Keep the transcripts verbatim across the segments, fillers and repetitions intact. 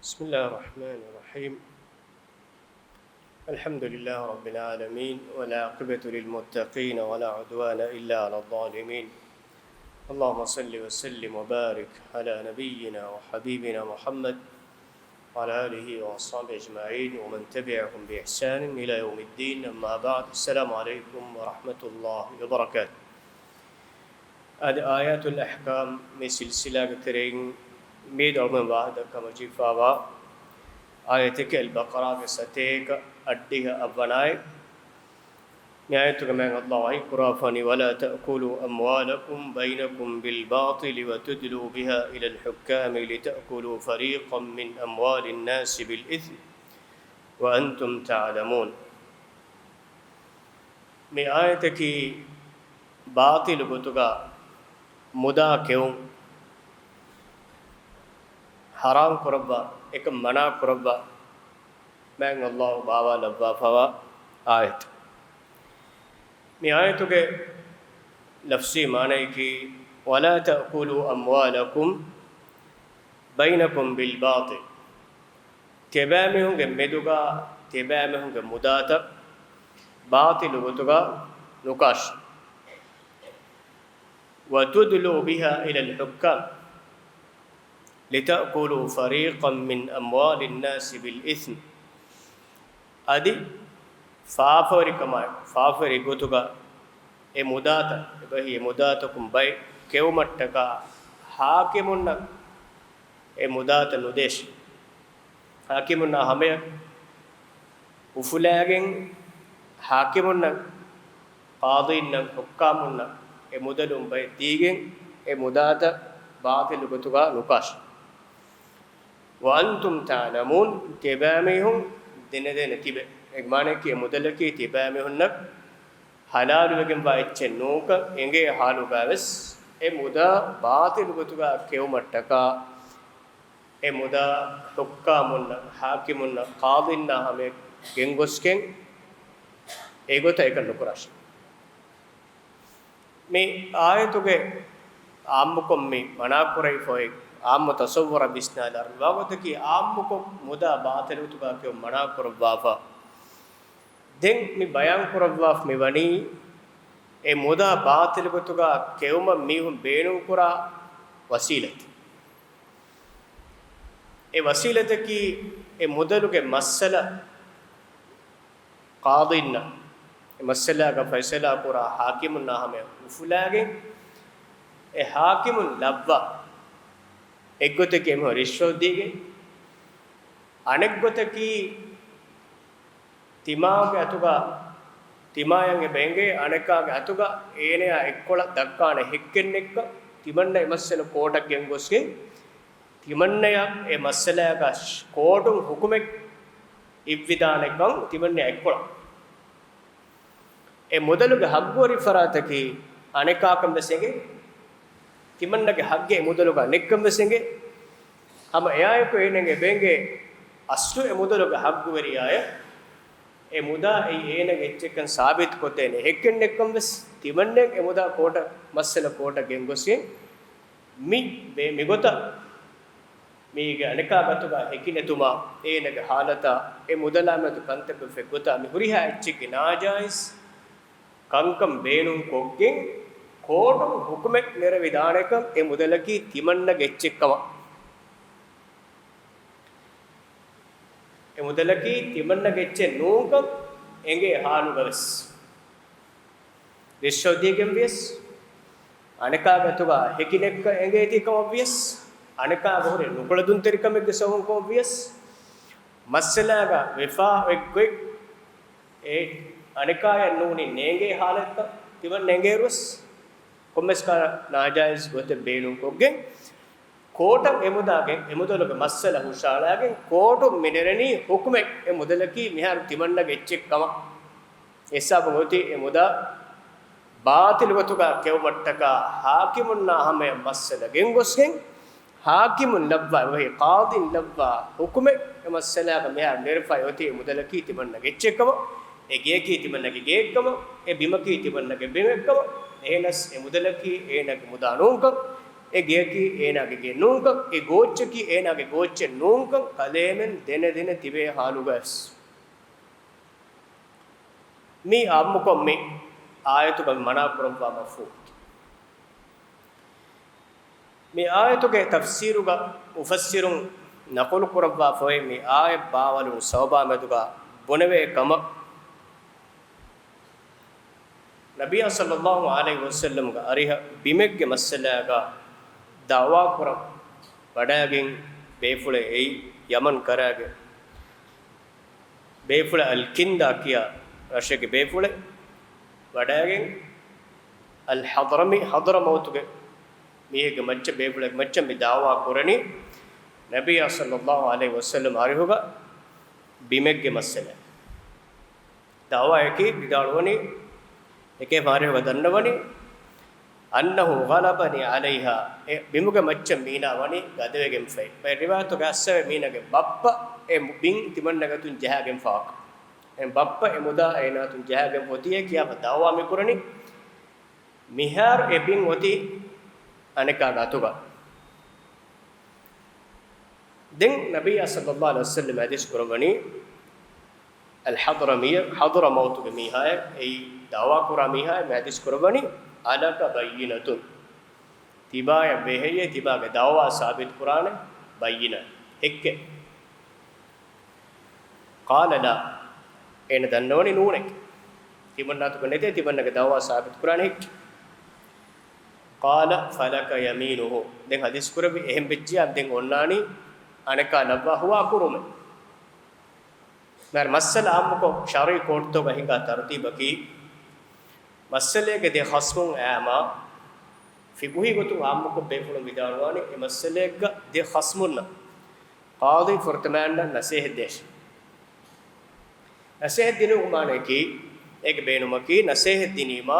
بسم الله الرحمن الرحيم. الحمد لله رب العالمين، والعاقبة للمتقين، ولا عدوان إلا على الظالمين. اللهم صل وسلم وبارك على نبينا وحبيبنا محمد وعلى آله وأصحابه أجمعين ومن تبعهم بإحسان إلى يوم الدين. أما بعد، السلام عليكم ورحمة الله وبركاته. އަދި އާޔާތުލް އަޙްކާމް މި ސިލްސިލާގެ ތެރެއިން މިއަދު އަޅުގަނޑު ވާހަކަ ދައްކަން އެޅިފައިވާ އާޔަތަކީ އަލްބަޤަރާގެ ސަތޭކަ އަށްޑިހަ އަށްވަނަ އާޔަތް. މި އާޔަތުގެ މާތް ﷲ ވަޙީ ކުރައްވާފަ ވަނީ، "ولا تأكلوا أموالكم بينكم بالباطل وتدلوا بها إلى الحكام لتأكلوا فريقا من أموال الناس بالإثم وأنتم تعلمون." މި އާޔަތަކީ ބާޠިލު ގޮތުގަ މުދާ ކެއުން ޙަރާމް ކުރައްވާ، އެކަން މަނާ ކުރައްވާ މާތް ﷲ ބާވާލައްވާފައިވާ އާޔަތެއް. މި އާޔަތުގެ ލަފްޒީ މާނަޔަކީ، "ولا تأكلوا أموالكم بينكم بالباطل." ތިޔަބައިމީހުންގެ މެދުގަ ތިޔަބައިމީހުންގެ މުދާތައް ބާޠިލު ގޮތުގަ ނުކާށި. "وتدلوا بها إلى الحكام لتأكلوا فريقا من أموال الناس بالإثم." އަދި ފާފަވެރިކަމާއެކު، ފާފަވެރި ގޮތުގަ އެ މުދާތައް، އެބަހީ އެ މުދާތަކުން ބައެއް ކެއުމަށްޓަކާ ޙާކިމުންނަށް އެ މުދާތައް ނުދޭށި. ޙާކިމުންނާ ހަމަޔަށް އުފުލާގެން، ޙާކިމުންނަށް، ޤާޟީންނަށް، ޙުއްކާމުންނަށް އެ މުދަލުން ބައެއް ދީގެން، އެ މުދާތައް ބާޠިލު ގޮތުގަ ނުކާށި. "وأنتم تعلمون." ތިޔަބައިމީހުން ދެނެދެނެ ތިބެ. އޭގެ މާނައަކީ އެ މުދަލަކީ ތިޔަބައިމީހުންނަށް ޙަލާލުވެގެންވާ އެއްޗެއް ނޫންކަން އެނގޭ ޙާލުގަވެސް، އެ މުދާ ބާޠިލު ގޮތުގަ ކެއުމަށްޓަކާ، އެ މުދާ ޙުއްކާމުންނަށް، ޙާކިމުންނަށް، ޤާޟީންނާ ހަމަޔަށް ގެންގޮސްގެން، އެގޮތަށް އެކަން ނުކުރާށި. މި އާޔަތުގެ އާއްމުކޮށް މި މަނާކުރެވިފައި އޮތް އާއްމު ތަޞައްވުރަށް ވިސްނާލާ ވާގޮތަކީ، އާއްމުކޮށް މުދާ ބާޠިލު ގޮތުގަ ކެއުން މަނާކުރައްވާފަ. ދެން މި ބަޔާން ކުރައްވާފަ މި ވަނީ، އެ މުދާ ބާޠިލު ގޮތުގަ ކެއުމަށް މީހުން ބޭނުންކުރާ ވަސީލަތެއް. އެ ވަސީލަތަކީ، އެ މުދަލުގެ މައްސަލަ ޤާޟީންނަށް، އެ މައްސަލާގަ ފައިޞަލާ ކުރާ ޙާކިމުންނާ ހަމަޔަށް އުފުލާގެން، އެ ޙާކިމުން ލައްވާ، އެއްގޮތަކީ އެމީހުން ރިޝްވަތު ދީގެން، އަނެއްގޮތަކީ، ތިމާގެ އަތުގަ، ތިމާޔަށް އެބަ އެނގޭ އަނެކާގެ އަތުގަ އޭނަޔާ އެއްކޮޅަށް ދައްކާނެ ހެއްކެއްނެއްކަން، ތިމަންނަ އެ މައްސަލަ ކޯޓަށް ގެންގޮސްގެން، ތިމަންނަޔަށް އެ މައްސަލާގަ ކޯޓުން ޙުކުމެއް އިއްވިދާނެކަން ތިމަންނަޔާ އެއްކޮޅަށް. އެ މުދަލުގެ ޙައްޤުވެރި ފަރާތަކީ އަނެކާކަން ވެސް އެނގޭ. ތިމަންނަގެ ޙައްޤެއް އެ މުދަލުގަ ނެތްކަން ވެސް އެނގޭ. ހަމަ އެއާއެކު އޭނަގެ ބޭނގޭ އަސްލު އެ މުދަލުގެ ޙައްޤުވެރިޔާއަށް އެ މުދާ އެއީ އޭނަގެ އެއްޗެއްކަން ސާބިތުކޮށްދޭނެ ހެއްކެއްނެއްކަން ވެސް، ތިމަންނައަށް އެ މުދާ ކޯޓަށް، މައްސަލަ ކޯޓަށް ގެންގޮސްގެން މި ބޭ-، މިގޮތަށް މީގެ އަނެކާ ގޮތުގަ ހެކިނެތުމާ، އޭނަގެ ޙާލަތާ، އެ މުދަލާމެދު ކަންތައް ވެފައި ގޮތާ، މި ހުރިހާ އެއްޗެއްގެ ނާޖާއިޒް ކަންކަން ބޭނުން ކޮށްގެން، ކޯޓުން ޙުކުމެއް ނެރެވިދާނެކަން އެ މުދަލަކީ ތިމަންނަގެ އެއްޗެއްކަމަށް. އެ މުދަލަކީ ތިމަންނަގެ އެއްޗެއް ނޫންކަން އެނގޭ ޙާލުގަވެސް. ރިޝްވަތު ދީގެން ވިޔަސް، އަނެކާގެ އަތުގަ ހެކިނެއްކަން އެނގޭތީ ކަމަށް ވިޔަސް، އަނެކާގެ ހުރި ނުކުޅެދުންތެރިކަމެއްގެ ސަބަބުން ކަމަށް ވިޔަސް، މައްސަލާގަ ވެފާ އޮތް ގޮތް އެ އަނެކާޔަށް ނޫނީ ނޭނގޭ ޙާލަތަށް ތިމަން ނޭނގޭއިރުވެސް، ކޮންމެސް ކަހަލަ ނާޖާއިޒް ގޮތެއް ބޭނުންކޮށްގެން، ކޯޓަށް އެ މުދާގެ، އެ މުދަލުގެ މައްސަލަ ހުށަހަޅާގެން، ކޯޓުން މި ނެރެނީ ޙުކުމެއް އެ މުދަލަކީ މިހާރު ތިމަންނަގެ އެއްޗެއް ކަމަށް. އެ ހިސާބުން އޮތީ އެ މުދާ ބާޠިލު ގޮތުގަ ކެއުމަށްޓަކާ ޙާކިމުންނާ ހަމަޔަށް މައްސަލަ ގެންގޮސްގެން، ޙާކިމުން ލައްވާ، އެބަހީ ޤާޟީން ލައްވާ ޙުކުމެއް އެ މައްސަލާގަ މިހާރު ނެރެފައި އޮތީ އެ މުދަލަކީ ތިމަންނަގެ އެއްޗެއްކަމަށް، އެ ގެޔަކީ ތިމަންނަގެ ގެއެއްކަމަށް، އެ ބިމަކީ ތިމަންނަގެ ބިމެއްކަމަށް، އެހެނަސް އެ މުދަލަކީ އޭނަގެ މުދާ ނޫންކަން، އެ ގެއަކީ އޭނާގެ ގެ ނޫންކަން، އެ ގޯއްޗަކީ އޭނާގެ ގޯއްޗެއް ނޫންކަން ކަލޭމެން ދެނެ ދެނެ ތިބޭ ހާލުގަވެސް، މީ އާއްމުކޮށް މި އާޔަތުގަ މި މަނާ ކުރައްވާ މަފްހޫމް. މި އާޔަތުގެ ތަފްސީރުގަ މުފައްސިރުން ނަޤުލު ކުރައްވާފަ އޮތް މި އާޔަތް ބާވާލުން ސަބަބާ މެދުގަ ބުނެވޭ ކަމަށް، ނަބިއްޔާ ޞައްލައްލާހު ޢަލައިހި ވަސައްލަމްގެ އަރިހަށް ބިމެއްގެ މައްސަލާގަ ދަޢުވާ ކުރަން ވަޑައިގެން ބޭފުޅެއް އެއީ ޔަމަން ކަރާގެ ބޭފުޅެއް އަލް ކިންދާ ކިޔާ ރަށެއްގެ ބޭފުޅެއް ވަޑައިގެން އަލް ޙަޟްރަމީ، ޙަޟްރަމައުތުގެ މީހެއްގެ މައްޗަށް، ބޭފުޅެއްގެ މައްޗަށް މި ދަޢުވާ ކުރަނީ ނަބިއްޔާ ޞައްލައްލާހު ޢަލައިހި ވަސައްލަމް އަރިހުގަ ބިމެއްގެ މައްސަލަ. ދަޢުވާއަކީ ވިދާޅުވަނީ، އެކޭ އަރިހުގަ ދަންނަވަނީ، أنه غلبني عليها، އެ ބިމުގެ މައްޗަށް މީނާ ވަނީ ގަދަވެގެންފައި. ބައެއް ރިވާޔަތުގަ އައްސަވެ މީނާގެ ބައްޕަ އެ ބިން ތިމަންނަގެ އަތުން ޖަހާގެންފާ. އެ ބައްޕަ އެ މުދާ އޭނާ އަތުން ޖަހާގެން އޮތީ އޭ ކިޔާފަ ދަޢުވާ މި ކުރަނީ. މިހާރު އެ ބިން އޮތީ އަނެކާގެ އަތުގަ. ދެން ނަބިއްޔާ ޞައްލައްލާހު ޢަލައިހި ވަސައްލަމް ޙަދީޘް ކުރައްވަނީ، އަލް ޙަޟްރަމީ، ޙަޟްރަމައުތުގެ މީހާއަށް، އެއީ ދަޢުވާ ކުރާ މީހާއަށް މި ޙަދީޘް ކުރައްވަނީ، لك بينة، ތިބާޔަށް ވޭ ހެއްޔޭ ތިބާގެ ދަޢުވާ ސާބިތު ކުރާނެ ބައްޔިނަ، ހެއްކެއް؟ قال لا، އޭނަ ދަންނަވަނީ ނޫނޭ. ތިމަންނާ އަތުގަ ނެތޭ ތިމަންނަގެ ދަޢުވާ ސާބިތު ކުރާނެ ހެއްކެއް. قال فلك يمينه، ދެން ޙަދީޘް ކުރެއްވި އެހެން ވެއްޖިއްޔާ ދެން އޮންނާނީ އަނެކާ ލައްވާ ހުވާ ކުރުމެއް. މިހާރު މައްސަލަ ޢާއްމުކޮށް ޝަރުޢީ ކޯޓްތަކުގަ ހިނގާ ތަރުތީބަކީ، މައްސަލައިގެ ދެ ޚަޞްމުން އައިމާ، ފިޤުހީ ގޮތުން ޢާއްމުކޮށް ބޭފުޅުން ވިދާޅުވާނެ، އެ މައްސަލައެއްގަ ދެ ޚަޞްމުންނަށް ޤާޟީ ފުރަތަމައަށް ނަސޭހަތް ދޭށޭ. ނަސޭހަތް ދިނުމުގެ މާނައަކީ، އޭގެ ބޭނުމަކީ، ނަސޭހަތް ދިނީމާ،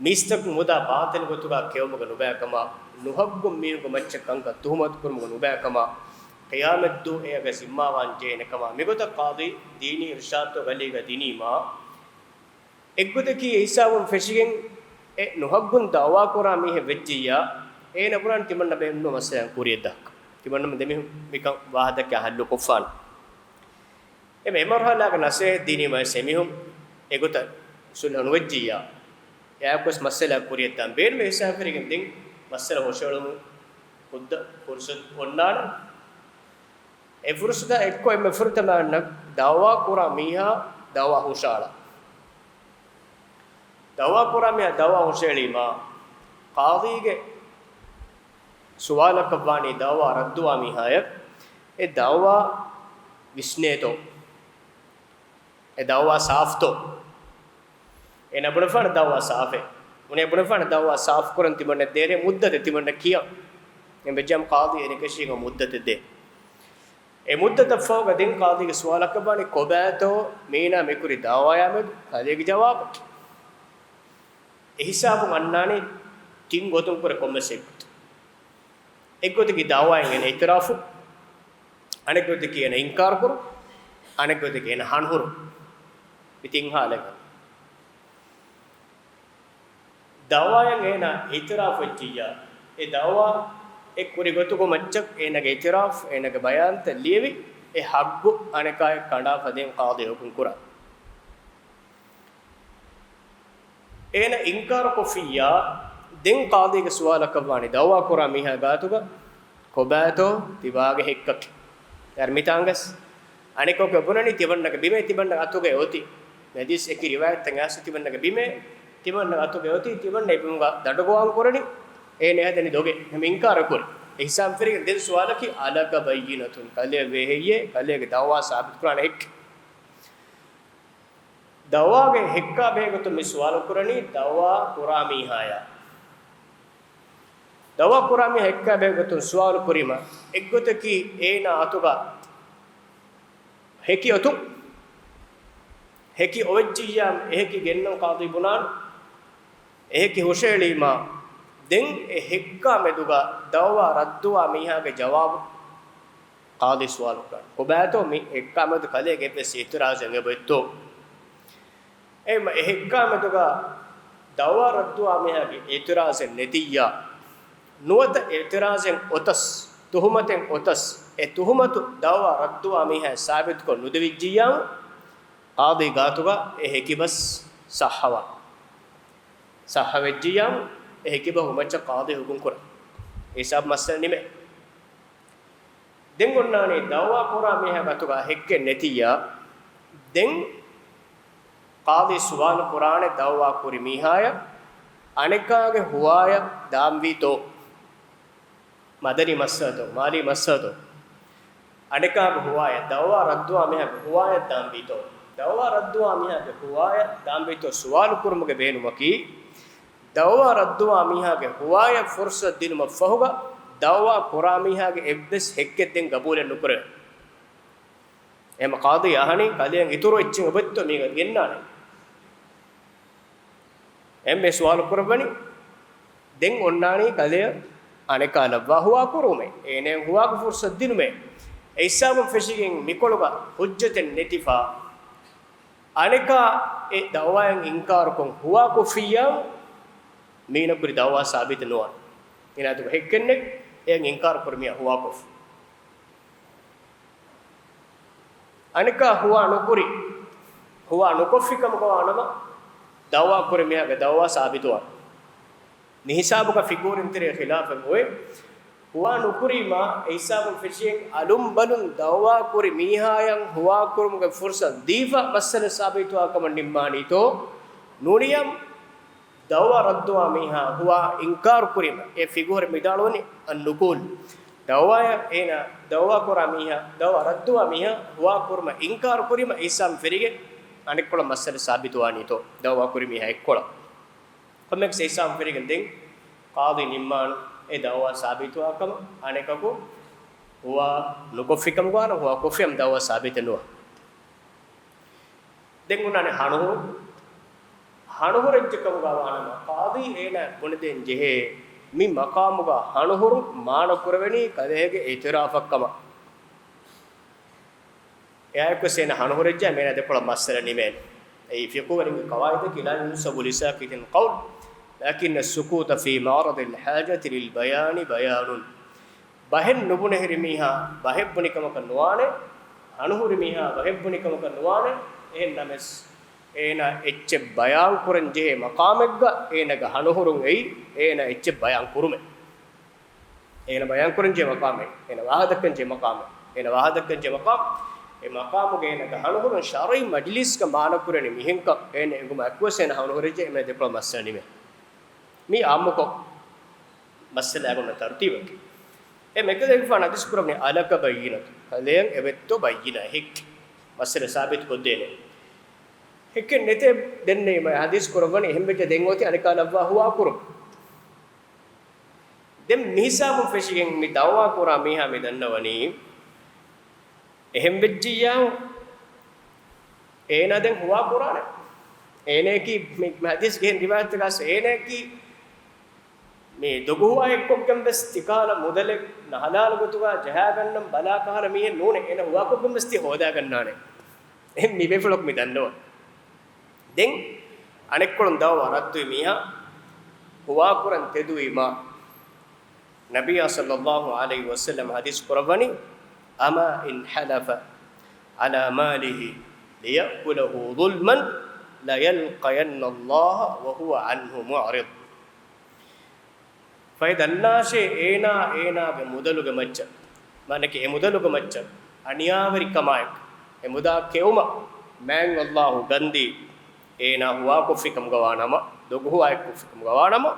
މީސްތަކުން މުދާ ބާޠިލު ގޮތުގަ ކެއުމުގަ ނުބައިކަމާ، ނުހައްގުން މީހުންގެ މައްޗަށް ކަންކަން ތުހުމަތު ކުރުމުގަ ނުބައިކަމާ، ޤިޔާމަތްދުވަހު އޭގެ ޒިންމާވާން ޖެހޭނެ ކަމާ، މިގޮތަށް ޤާޟީ ދީނީ އިރުޝާދުތައް އަލީގަ ދިނީމާ، އެއްގޮތަކީ އެ ހިސާބުން ފެށިގެން އެ ނުހައްގުން ދަޢުވާ ކުރާ މީހެއް ވެއްޖިއްޔާ، އޭނަ ބުނާނެ ތިމަންނަ ބޭނުން މައްސަލައަށް ކުރިއަށް ދާކަށް. ތިމަންނަ ދެމީހުން މިކަން ވާހަކަ ދައްކާ ޙައްލު ކޮށްފާނެ. އެ މަ-، އެ މަރުޙަލާގަ ނަސޭހަތް ދިނީމަ ވެސް އެމީހުން އެގޮތަށް ޞުލްޙަ ނުވެއްޖިއްޔާ، އެއާއެކުވެސް މައްސަލައަށް ކުރިއަށްދާން ބޭނުމޭ ހިސާބު ފެށިގެން ދެން މައްސަލަ ހުށަހެޅުމުގެ ހުއްދަ ފުރުޞަތު އޮންނާނެ. އެ ފުރުޞަތާ އެއްކޮށް އެންމެ ފުރަތަމަ އަންނަ ދަޢުވާ ކުރާ މީހާ ދަޢުވާ ހުށަހަޅާ. ދަޢުވާ ކުރާ މީހާ ދަޢުވާ ހުށަހެޅީމާ، ޤާޟީގެ ސުވާލަކަށްވާނީ ދަޢުވާ ރައްދުވާ މީހާޔަށް، އެ ދަޢުވާ ވިސްނޭތޯ؟ އެ ދަޢުވާ ސާފްތޯ؟ އޭނަ ބުނެފާނެ ދަޢުވާ ސާފޭ. އޭނަ ބުނެފާނެ ދަޢުވާ ސާފް ކުރަން ތިމަންނަ ދޭރޭ މުއްދަތެއް ތިމަންނަ ކިޔަން. އެހެން ވެއްޖާމަ ޤާޟީ އޭނަ ކަށީގަ މުއްދަތެއް ދޭ. އެ މުއްދަތަށް ފަހުގަ ދެން ޤާޟީގެ ސުވާލަކަށްވާނީ ކޮބާތޯ މީނާ މިކުރި ދަޢުވާޔާމެދު ކަލޭގެ ޖަވާބަކީ. އެ ހިސާބުން އަންނާނީ ތިން ގޮތުން ކުރެ ކޮންމެސް އެއްގޮތެއް. އެއްގޮތަކީ ދަޢުވާއިން އޭނަ އިޢުތިރާފު، އަނެއްގޮތަކީ އޭނަ އިންކާރު ކުރުން، އަނެއްގޮތަކީ އޭނަ ހަނުހުރުން. މި ތިން ހާލަތް. ދަޢުވާއަށް އޭނަ އިޢުތިރާފު ވެއްޖިއްޔާ، އެ ދަޢުވާ އެ ކުރި ގޮތުގެ މައްޗަށް އޭނަގެ އިޢުތިރާފު، އޭނަގެ ބަޔާންތައް ލިޔެވި، އެ ހައްގު އަނެކާޔަށް ކަނޑާފަ ދެން ޤާޟީ ޙުކުމް ކުރާ. އޭނަ އިންކާރު ކޮށްފިއްޔާ، ދެން ޤާޟީގެ ސުވާލަކަށްވާނީ ދަޢުވާ ކުރާ މީހާ ގާތުގަ ކޮބާތޯ ތިބާގެ ހެއްކަކީ؟ އަރި މިތާނގަސް އަނެކަކު ބުނަނީ ތިމަންނަގެ ބިމޭ ތިމަންނަ އަތުގައި އޮތީ. މި ޙަދީޘް އެކި ރިވާޔަތްތައް އައިސް ތިމަންނަގެ ބިމޭ ތިމަންނަ އަތުގައި އޮތީ، ތިމަންނަ އެ ބިމުގަ ދަނޑުގޮވާން ކުރަނީ، އޭނަ ހަދަނީ ދޮގެއް. އެހެން އިންކާރު ކުރި. އެ ހިސާބު ފެށިގެން ދެން ސުވާލަކީ، ألك بينة، ކަލޭ ވޭ ހެއްޔޭ؟ ކަލޭގެ ދަޢުވާ ސާބިތު ކުރާނެ ހެއްކެއް. ދަޢުވާގެ ހެއްކާ ބެހޭގޮތުން މި ސުވާލު ކުރަނީ ދަޢުވާ ކުރާ މީހާޔާ. ދަޢުވާ ކުރާ މީހާ ހެއްކާ ބެހޭގޮތުން ސުވާލު ކުރީމަ، އެއްގޮތަކީ އޭނާ އަތުގަ ހެކި އޮތުން، ހެކި އޮވެއްޖިއްޔާ އެހެކި ގެންނަން ޤާޟީ ބުނާނެ. އެހެކި ހުށައެޅީމާ، ދެން އެ ހެއްކާ މެދުގަ ދަޢުވާ ރައްދުވާ މީހާގެ ޖަވާބު ޤާޟީ ސުވާލު ކުރާނެ. ކޮބާތޯ މި ހެއްކާ މެދު ކަލޭގެ އެއްވެސް އިޢުތިރާޒެއް އެބައޮތްތޯ؟ އެ މަ-، އެ ހެއްކާ މެދުގަ ދަޢުވާ ރައްދުވާ މީހާގެ އިޢުތިރާޒެއް ނެތިއްޔާ، ނުވަތަ އިއުތިރާޒެއް އޮތަސް، ތުހުމަތެއް އޮތަސް، އެ ތުހުމަތު ދައުވާ ރައްދުވާ މީހާ ސާބިތުކޮށް ނުދެވިއްޖިއްޔާމު، ޤާޟީ ގާތުގަ އެ ހެކިބަސް ޞައްޙަވާ. ޞައްޙަވެއްޖިއްޔާމު، އެ ހެކިބަހުގެ މައްޗަށް ޤާޟީ ޙުކުމް ކުރާ. އެ ހިސާބު މައްސަލަ ނިމޭ. ދެން އޮންނާނީ ދައުވާ ކުރާ މީހާ ގާތުގަ ހެއްކެއް ނެތިއްޔާ، ދެން ޤާޟީ ސުވާލު ކުރާނެ ދައުވާ ކުރި މީހާޔަށް އަނެކާގެ ހުވާޔަށް ދާންވީތޯ؟ މަދަނީ މައްސަލަތޯ، މާލީ މައްސަލަތޯ؟ އަނެކާގެ ހުވާޔަށް، ދައުވާ ރައްދުވާ މީހާގެ ހުވާޔަށް ދާންވީތޯ؟ ދައުވާ ރައްދުވާ މީހާގެ ހުވާޔަށް ދާންވީތޯ ސުވާލު ކުރުމުގެ ބޭނުމަކީ، ދައުވާ ރައްދުވާ މީހާގެ ހުވާޔަށް ފުރުޞަތު ދިނުމަށް ފަހުގަ، ދައުވާ ކުރާ މީހާގެ އެއްވެސް ހެއްކެއް ދެން ގަބޫލެއް ނުކުރެވޭ. އެހެންމަ ޤާޟީ އަހަނީ، ކަލެއަށް އިތުރު އެއްޗެއް އޮބައްތޯ މީގަ ގެންނާނެ؟ އެހެންމެ ސުވާލު ކުރައްވަނީ. ދެން އޮންނާނީ ކަލެއަށް އަނެކާ ލައްވާ ހުވާ ކުރުމޭ، އޭނައަށް ހުވާގެ ފުރުޞަތު ދިނުމޭ. އެ ހިސާބުން ފެށިގެން މިކޮޅުގަ ޙުއްޖަތެއް ނެތިފަ، އަނެކާ އެ ދައުވާއަށް އިންކާރުކޮށް ހުވާކޮށްފިއްޔާ، މީނަ ކުރި ދައުވާ ސާބިތެއް ނުވާނެ. އޭނާ ދުވަހެއް ކެންނެ އެއަށް އިންކާރު ކުރި މީހާ ހުވާކޮށްފި. އަނެކާ ހުވާ ނުކުރި، ހުވާ ނުކޮށްފި ކަމުގަ ވާނަމަ، ދައުވާ ކުރި މީހާގެ ދައުވާ ސާބިތުވާނެ. މި ހިސާބުގަ ފިޤުހު ރިންތެރޭ ޚިލާފެއް އޮތް. ހުވާ ނުކުރީމާ، އެ ހިސާބުން ފެށިގެން އަލުން ބަލުން ދައުވާ ކުރި މީހާޔަށް ހުވާ ކުރުމުގެ ފުރުޞަތު ދީފަ މައްސަލަ ސާބިތުވާ ކަމަށް ނިންމާނީތޯ؟ ނޫނިޔަމް ދައުވާ ރައްދުވާ މީހާ ހުވާ އިންކާރު ކުރީމަ، އެ ފިޤުހު މި ދާޅުވަނީ އައްނުޤޫލް. ދައުވާޔަށް އޭނާ، ދައުވާ ކުރާ މީހާ، ދައުވާ ރައްދުވާ މީހާ ހުވާ ކުރުމަށް އިންކާރު ކުރީމަ، އެ ހިސާބުން ފެށިގެން އަނެއްކޮޅަށް މައްސަލަ ސާބިތުވާނީތޯ؟ ދައުވާ ކުރި މީހާ އެއްކޮޅަށް. ކޮންމެއަކަސް އެ ހިސާބުން ފެށިގެން ދެން ޤާޟީ ނިންމާނު އެ ދައުވާ ސާބިތުވާ ކަމަށް. އަނެކަކު ހުވާ ނުކޮށްފި ކަމުގަ ވާނަމަ، ހުވާ ކޮށްފިއަމް ދައުވާ ސާބިތެއް ނުވާ. ދެން އޮންނާނެ ހަނުހުރު. ހަނުހުރެއްޖެ ކަމުގަ ވާނަމަ، ޤާޟީ އޭނާ ބުނެދޭން ޖެހޭ މި މަޤާމުގަ ހަނުހުރުން މާނަ ކުރެވެނީ ކަލޭގެ އިޢުތިރާފަށް ކަމަށް. އެއާއެކުވެސް އޭނާ ހަނުހުރެއްޖެ މީނަ ދެކޮޅަށް މައްސަލަ ނިމޭނެ. އެއީ ފިޤުހުގެ ޤަވާޢިދަކީ لا ينسب لساكت قول، لكن السكوت في معرض الحاجة للبيان بيان. ބަހެއް ނުބުނެ ހުރި މީހާ ބަހެއް ބުނި ކަމަކަށް ނުވާނެ، ހަނުހުރި މީހާ ބަހެއް ބުނި ކަމަކަށް ނުވާނެ. އެހެން ނަމަވެސް، އޭނާ އެއްޗެއް ބަޔާން ކުރަން ޖެހޭ މަޤާމެއްގަ އޭނާގެ ހަނުހުރުން އެއީ އޭނާ އެއްޗެއް ބަޔާން ކުރުމެއް. އޭނާ ބަޔާން ކުރަން ޖެހޭ މަޤާމެއް، އޭނާ ވާހަކަ ދައްކަން ޖެހޭ މަޤާމެއް، އޭނާ ވާހަކަ ދައްކަން ޖެހޭ މަޤާމް. އެ މަޤާމުގަ އޭނާގެ ހަނުހުރުން ޝަރުޢީ މަޖިލީސްގަ މާނަ ކުރަނީ މިހެންކަން އޭނާ އެނގުމާ އެކުވެސް އޭނާ ހަނުހުރެއްޖެ މީނަ ދެކޮޅަށް މައްސަލަ ނިމޭ. މީ އާއްމުކޮށް މައްސަލައަށް އޮންނަ ތަރުތީބަކީ. އެ މެކަލޭގެފާނު ޙަދީޘް ކުރައްވަނީ، އަލަކަ ބައްޔިނަތު، ކަލެއަށް އެބައޮތްތޯ ބައްޔިނާ ހެއްކެއް މައްސަލަ ސާބިތު ކޮށްދޭނެ. ހެއްކެއް ނެތޭ ދެންނެވީމަ، ޙަދީޘް ކުރައްވަނީ އެހެން ވެއްޖެ ދެން އޮތީ އަނެކާ ލައްވާ ހުވާ ކުރުން. ދެން މިހިސާބުން ފެށިގެން މި ދައުވާ ކުރާ މީހާ މި ދަންނަވަނީ، އެހެން ވެއްޖިއްޔާ އޭނާ ދެން ހުވާ ކުރާނެ. އޭނައަކީ މި ޙަދީޘްގެ އެހެން ރިވާޔަތްތަކާސް އޭނައަކީ މި ދޮގު ހުވާ އެއްކޮށްގެން ވެސް ތިކަހަލަ މުދަލެއް ނަހަލާލު ގޮތުގަ ޖަހާގަންނަން ބަލާ ކަހަލަ މީހެއް ނޫނޭ. އޭނަ ހުވާކޮށްގެން ވެސް ތި ހޯދާގަންނާނެ. އެހެން މި ބޭފުޅަކު މި ދަންނަވަން. ދެން އަނެއްކޮޅުން ދައުވާ ރައްދުވި މީހާ ހުވާކުރަން ތެދުވީމާ، ނަބިއްޔާ ޞައްލައްލާހު ޢަލައިހި ވަސައްލަމަ ޙަދީޘް ކުރައްވަނީ، أما إن حلف على ماله ليأكله ظلما ليلقين الله وهو عنه معرض. ފަހެ ދަންނާށޭ، އޭނާ އޭނާގެ މުދަލުގެ މައްޗަށް، މާނައަކީ އެ މުދަލުގެ މައްޗަށް އަނިޔާވެރިކަމާއެކު އެ މުދާ ކެއުމަށް މާތް ﷲ ގަންދީ، އޭނާ ހުވާކޮށްފިކަމުގަ ވާނަމަ، ދޮގު ހުވާއެއްކޮށްފިކަމުގަ ވާނަމަ،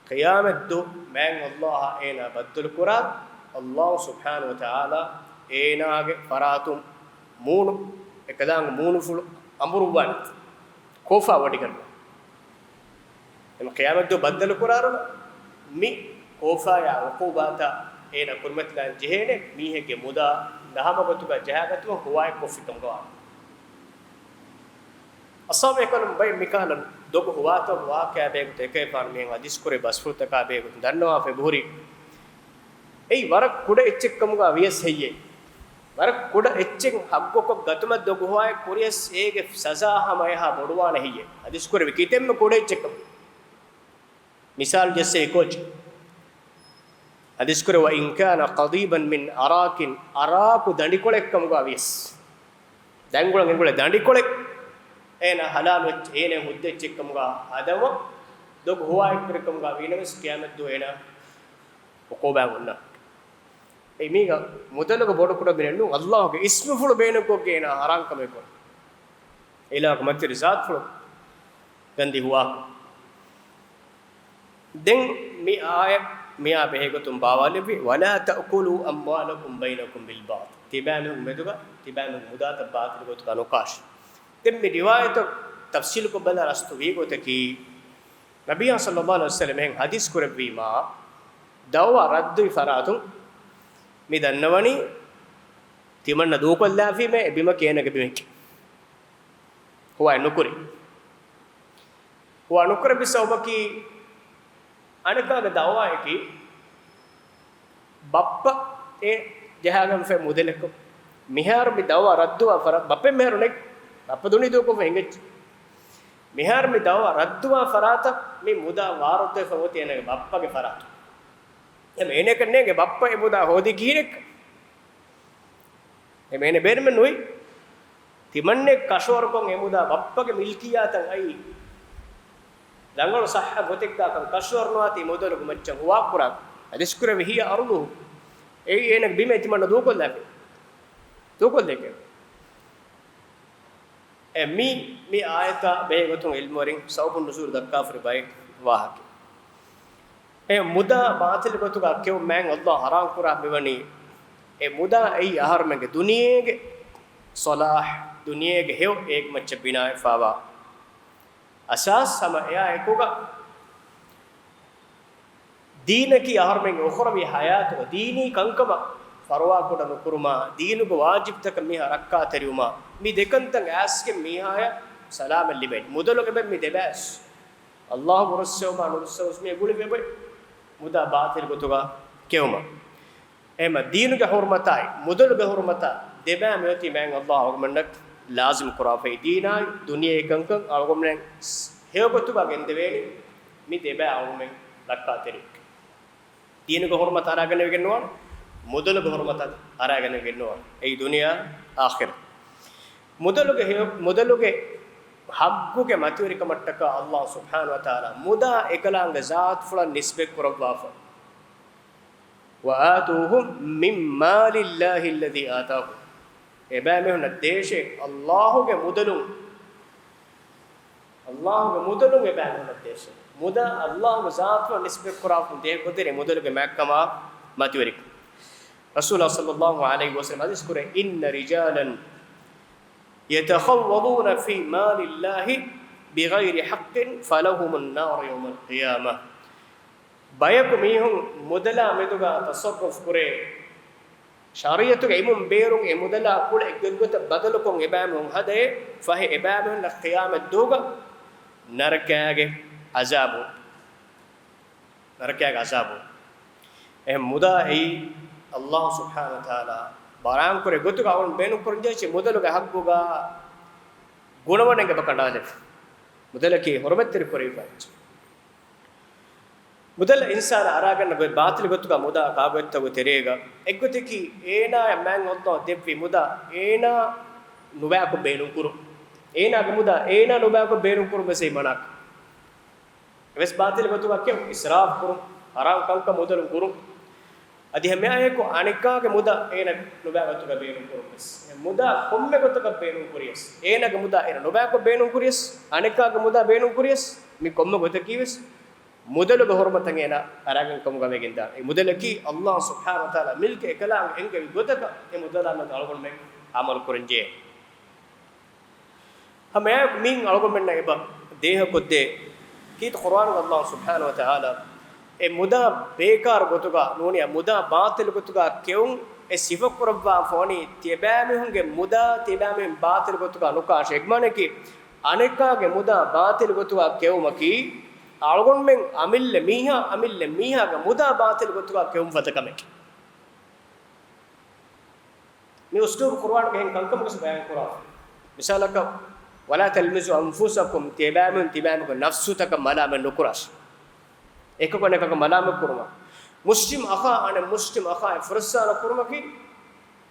ޤިޔާމަތްދުވަހު މާތް ﷲ އާ އޭނާ ބައްދަލުކުރާ، ﷲ ސުބްޙާނަހޫ ވަތަޢާލާ އޭނާގެ ފަރާތުން މޫނު، އެކަލާނގެ މޫނުފުޅު އަނބުރުއްވާނެ، ކޯފާ ވޮޑިގަންނަ. އެމަ ޤިޔާމަތްދުވަހު ބައްދަލުކުރާރު، މި ކޯފާޔާ ޢުޤޫބާތައް އޭނާ ކުރިމަތިލާން ޖެހޭނެ، މީހެއްގެ މުދާ ނަހަމަ ގޮތުގަ ޖަހާގަތުމަށް ހުވާއެއްކޮށްފިކަމުގަ ވާނަމަ. އަޞްޙާބު ބޭކަލުން ބައެއް މިކަހަލަ ދޮގު ހުވާތައް ވާޤިޢާ ބެހޭގޮތުން އެކަލޭގެފާނު މިހެން ޙަދީޘް ކުރެއްވި ބަސްފުޅުތަކާ ބެހޭގޮތުން ދަންނަވާފައި ހުރި. އެއީ ވަރަށް ކުޑަ އެއްޗެއްކަމުގަ ވިޔަސް ހެއްޔޭ؟ ވަރަށް ކުޑަ އެއްޗެއް ޙައްޤުކޮށް ގަތުމަށް ދޮގު ހުވާއެއް ކުރިޔަސް އޭގެ ސަޒާ ހަމައެހާ ބޮޑުވާނެ ހެއްޔޭ؟ ޙަދީޘް ކުރެއްވި ކިތަންމެ ކުޑަ އެއްޗެއްކަމުގަ. މިސާލު ޖައްސައި ކޯޗެއް. ޙަދީޘްކުރޭ، "وإن كان قضيبا من عراق." އަރާކު ދަނޑިކޮޅެއްކަމުގަ ވިޔަސް، ދަނގުޅަ ގެންގުޅޭ ދަނޑިކޮޅެއް އޭނަ ޙަލާލު އެއްޗެއް، އޭނަ ހުއްދަ އެއްޗެއްކަމުގަ ހަދަމަ ދޮގު ހުވާއެއްކުރިކަމުގަ ވީނަމަވެސް ޤިޔާމަތްދުވަހު އޭނަ ޢުޤޫބާ އޮންނާނެ. އެ މީގަ މުދަލުގެ ބޮޑުކުޑަ މިނެއް ނޫން، ﷲގެ އިސްމުފުޅު ބޭނުންކޮށްގެން އޭނަ ޙަރާމްކަމެއް ކުރޭ. އިލާހުގެ މަތިވެރި ޒާތުފުޅު ގަންދީ ހުވާކޮށް. ދެން މި އާޔަތް މިއާ ބެހޭގޮތުން ބާވާލެއްވި، "ولا تأكلوا أموالكم بينكم بالباطل." ތިބާމީހުން މެދުގަ ތިބާމީހުން މުދާތައް ބާޠިލު ގޮތުގަ ނުކާށި. ދެން މި ރިވާޔަތު ތަފްޞީލުކޮށް ބަލާ ރަސްތު ވީ ގޮތަކީ، ނަބިއްޔާ ޞައްލައްލާހު ޢަލައިހި ވަސައްލަމަ އެހެން ޙަދީޘް ކުރެއްވީމާ، ދަޢުވާ ރައްދުވި ފަރާތުން މި ދަންނަވަނީ ތިމަންނަ ދޫކޮށްލާފީމޭ އެ ބިމަކީ އޭނަގެ ބިމެކޭ. ހުވާ ނުކުރި. ހުވާ ނުކުރެއްވި ސަބަބަކީ އަނެކާގެ ދަޢުވާއަކީ ބައްޕަ އެ ޖަހާގެންފައި މުދަލަކު. މިހާރު މި ދަޢުވާ ރައްދުވާ ފަރާތް، ބައްޕަ މިހާރު ނެތް، ބައްޕަ ދުނި ދޫކޮށްފަ ހިނގައްޖެ. މިހާރު މި ދަޢުވާ ރައްދުވާ ފަރާތަށް މި މުދާ ވާރުތުވެފަ އޮތީ އޭނަގެ ބައްޕަގެ ފަރާތުން. އެހެން އޭނައަކަށް ނޭނގެ ބައްޕަ އެ މުދާ ހޯދީ ކިހިނެއްކަން. އެ އޭނަ ބޭނުމެއް ނުވި. ތިމަންނެ ކަށަވަރުކޮށް އެ މުދާ ބައްޕަގެ މިލްކިއްޔާތަށް އައީ. ރަނގަޅު ޞައްޙަ ގޮތެއްގާކަން ކަށަވަރު ނުވާތީ މުދަލުގެ މައްޗަށް ހުވާ ކުރާ. ޙަދީޘް ކުރެއްވި، "هي أرضه." އެއީ އޭނަގެ ބިމޭ ތިމަންނަ ދޫކޮށްލާފި. ދޫކޮށްލޭކޭ. އެ މި، މި އާޔަތާ ބެހޭ ގޮތުން ޢިލްމުވެރިން ސަބަބު ނުޒޫލު ދައްކާފަރި ބައެއް ވާހަކަ. އެ މުދާ ބާޠިލު ގޮތުގަ ކެއުމަށް ﷲ ޙަރާމް ކުރާ މިވަނީ، އެ މުދާ އެއީ އަހަރުމެންގެ ދުނިޔޭގެ ޞަލާޙް، ދުނިޔޭގެ ހެޔޮ އޭގެ މައްޗަށް ބިނާވެފަވާ އަސާސް. ހަމަ އެއާ އެކުގަ ދީނަކީ އަހަރުމެންގެ އުޚްރަވީ ޙަޔާތުގަ ދީނީ ކަންކަމަށް ފަރުވާކުޑަ ނުކުރުމާ، ދީނުގެ ވާޖިބްތަކަށް މީހާ ރައްކާތެރިވުމާ، މި ދެކަންތައް އައިސްގެން މީހާޔަށް ސަލާމަތް ލިބޭ. މުދަލުގެ މި ދެބައިސް ﷲ ރުއްސެވުމާ ނުރުއްސެވުސް މީ ގުޅި ވެބައި މުދާ ބާޠިލު ގޮތުގަ ކެއުމަށް. އެހެމަ ދީނުގެ ޙުރުމަތާއި މުދަލުގެ ޙުރުމަތާ ދެބައި މިއޮތީ މާތް ﷲ އަޅުގަނޑަށް ލާޒިމް ކުރާފައި. ދީނާއި ދުނިޔެ ކަންކަން އަޅުގަނޑުމެން ހެޔޮ ގޮތުގަ ގެންދެވޭނީ މި ދެބައި އަޅުގަނޑުމެން ރައްކާތެރިވެ. ދީނުގެ ޙުރުމަތަށް އަރާގަނެވިގެން ނުވާނެ، މުދަލުގެ ޙުރުމަތަށް އަރާގަނެވިގެން ނުވާނެ. އެއީ ދުނިޔެ އާޚިރަތް. މުދަލުގެ ހެޔޮ، މުދަލުގެ ޙައްޤުގެ މަތިވެރިކަމަށްޓަކާ ﷲ ސުބްޙާނަހޫ ވަތަޢާލާ މުދާ އެކަލާނގެ ޒާތުފުޅަށް ނިސްބަތް ކުރައްވާފަ. "وآتوهم من مال الله الذي آتاكم." އެބައިމީހުންނަށް ދޭށޭ ﷲގެ މުދަލުން. ﷲގެ މުދަލުން އެބައިމީހުންނަށް ދޭށޭ. މުދާ ﷲގެ ޒާތުފުޅަށް ނިސްބަތް ކުރާފަ ދޭ ގޮތެރޭ މުދަލުގެ މާތްކަމާ މަތިވެރިކަން. ރަސޫލާ ޞައްލައްލާހު ޢަލައިހި ވަސައްލަމަ ޙަދީޘް ކުރޭ، "إن رجالا يتخوضون في مال الله بغير حق فلهم النار يوم القيامة." ބަޔަކު މީހުން މުދަލާ މެދުގަ ތަޞައްރުފް ކުރޭ، ޝަރީޢަތުގެ އިލްމުން ބޭރުން އެ މުދަލާ ކުޅެ އެއްގޮތަށް ބަދަލުކޮށް އެބައިމީހުން ހަދައޭ، ފަހެ އެބައިމީހުންނަށް ޤިޔާމަތްދުވަހުގަ ނަރަކައިގެ ޢަޒާބު، ނަރަކައިގެ ޢަޒާބު. އެހެން މުދާ އެއީ ﷲ ސުބްޙާނަހޫ ވަތަޢާލާ ބަޔާންކުރޭ ގޮތުގަ އަޅުގަނޑު ބޭނުންކުރަންޖެހޭ މުދަލުގެ ޙައްޤުގަ ގުނަވަން އެބަ ކަނޑާލެވި. މުދަލަކީ ޙުރުމަތްތެރި ކުރެވިފައި މުދަލަށް އިންސާނާ އަރާގަންނަ ގޮތް ބާޠިލު ގޮތުގަ މުދާ ކާގޮތްތަކުގެ ތެރޭގަ އެއްގޮތަކީ އޭނާޔަށް މާތް ﷲ ދެއްވި މުދާ އޭނާ ނުބައިކޮށް ބޭނުންކުރުން. އޭނާގެ މުދާ އޭނާ ނުބައިކޮށް ބޭނުންކުރުން ވެސް އެއީ މަނާ ކަމެއް. އެވެސް ބާޠިލު ގޮތުގަ ކެއުން، އިސްރާފް ކުރުން، ޙަރާމް ކަންކަން މުދަލުން ކުރުން. އަދި ހަމައެއާއެކު އަނެކާގެ މުދާ އޭނަ ނުބައި ގޮތުގަ ބޭނުން ކުރުން ވެސް. މުދާ ކޮންމެ ގޮތަކަށް ބޭނުން ކުރިޔަސް، އޭނާގެ މުދާ އޭނަ ނުބައިކޮށް ބޭނުން ކުރިޔަސް، އަނެކާގެ މުދާ ބޭނުން ކުރިޔަސް، މި ކޮންމެ ގޮތަކީ ވެސް މުދަލުގެ ޙުރުމަތަށް އޭނަ އަރާގެން ކަމުގަ ވެގެންދާނެ. އެ މުދަލަކީ ﷲ ސުބްޙާނަހޫ ވަތަޢާލާ މިލްކު އެކަލާނގެ އެންގެވި ގޮތަކަށް އެ މުދަލާ މެދު އަޅުގަނޑުމެން ޢަމަލު ކުރަންޖެހޭ. ހަމައެއާއެކު މިއިން އަޅުގަނޑުމެންނަށް އެބަ ދޭހަކޮށްދޭ ކީރިތި ޤުރުއާނުގަ ﷲ ސުބްޙާނަހޫ ވަތަޢާލާ އެ މުދާ ބޭކާރު ގޮތުގަ ނޫނިއްޔާ މުދާ ބާޠިލު ގޮތުގަ ކެއުން އެ ސިފަ ކުރައްވާފަ ވަނީ ތިޔަބައިމީހުންގެ މުދާ ތިޔަބައިމީހުން ބާޠިލު ގޮތުގަ ނުކާށޭ. އެގެ މާނައަކީ އަނެކާގެ މުދާ ބާޠިލު ގޮތުގަ ކެއުމަކީ އަޅުގަނޑުމެން އަމިއްލަ މީހާ، އަމިއްލަ މީހާގެ މުދާ ބާޠިލު ގޮތުގަ ކެއުން ފަދަ ކަމެކޭ. މި އުސްލޫބު ޤުރުއާނުގެ އެހެން ކަންކަމަކަށް ބަޔާން ކުރާފަ. މިސާލަކަށް، "ولا تلمزوا أنفسكم"، ތިޔަބައިމީހުން ތިޔަބައިމީހުންގެ ނަފްސުތަކަށް މަލާމަތް ނުކުރާށި. އެކަކު އަނެކަކަށް މަލާމަތް ކުރުމަށް. މުސްލިމް އަޚާ އަނެއް މުސްލިމް އަޚާއަށް ފުރައްސާރަ ކުރުމަކީ،